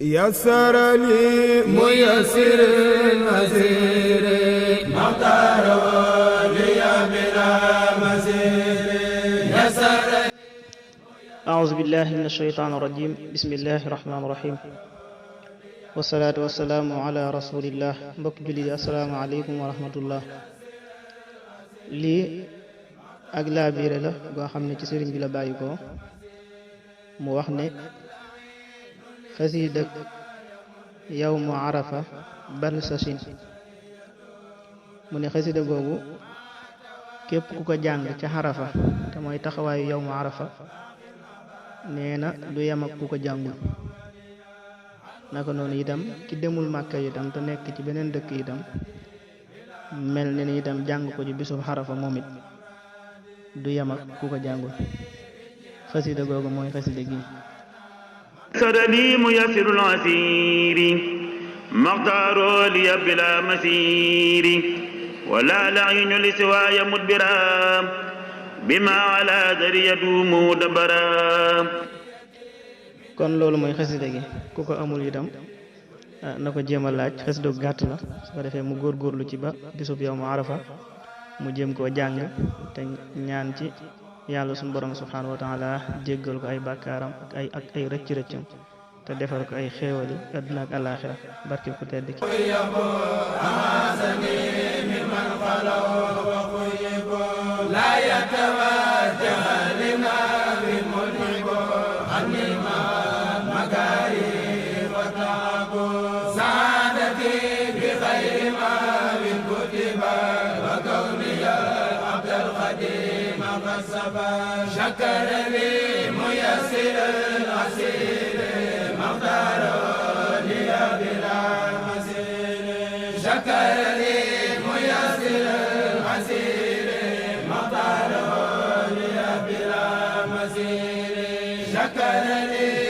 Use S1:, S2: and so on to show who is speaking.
S1: يسر لي ميسر المسير مختار لي بلا مسير يسر.
S2: أعوذ بالله من الشيطان الرجيم. بسم الله الرحمن الرحيم. والصلاة والسلام على رسول الله. mbokk julli yi assalaamu aleykum wa rahmatullah. lii ak laabiire la goo xam ne ci sëriñ bi la bàyyi ko mu wax ne xasiidak yawmu arafa bal sasin mu ne xasida googu képp ku ko jàng ca xarafa te mooy taxawaayu yawmu arafa nee na du yem ak ku ko jàngul. naka noonu itam ki demul màkka itam te nekk ci beneen dëkk itam mel ne ni itam jàng ko ci bisub xarafa moom it du yem ak ku ko jàngul. xasida googu mooy xasida gi.
S3: سرني ميسر العسير مختار لي بلا مسير ولا لعين لسواي مدبرا بما على ذري يدوم دبرا.
S2: kon loolu mooy xasida gi ku ko amul itam na ko jéem a laaj. xasida gu gàtt la su ko defee mu góorgóorlu ci ba bisub yow mu arafa mu jéem koo jàng te ñaan ci yàlla suñu borom subhanahu wa taala jéggal ko ay bàkkaaram ak ay rëcc-rëccam te defal ko ay xéewali àdduna ak àllaaxira barke ku tedd ki.
S1: شكر لي ميسر العسير مختار لي بلا مسير شكر لي ميسر العسير مختار لي بلا مسير شكر لي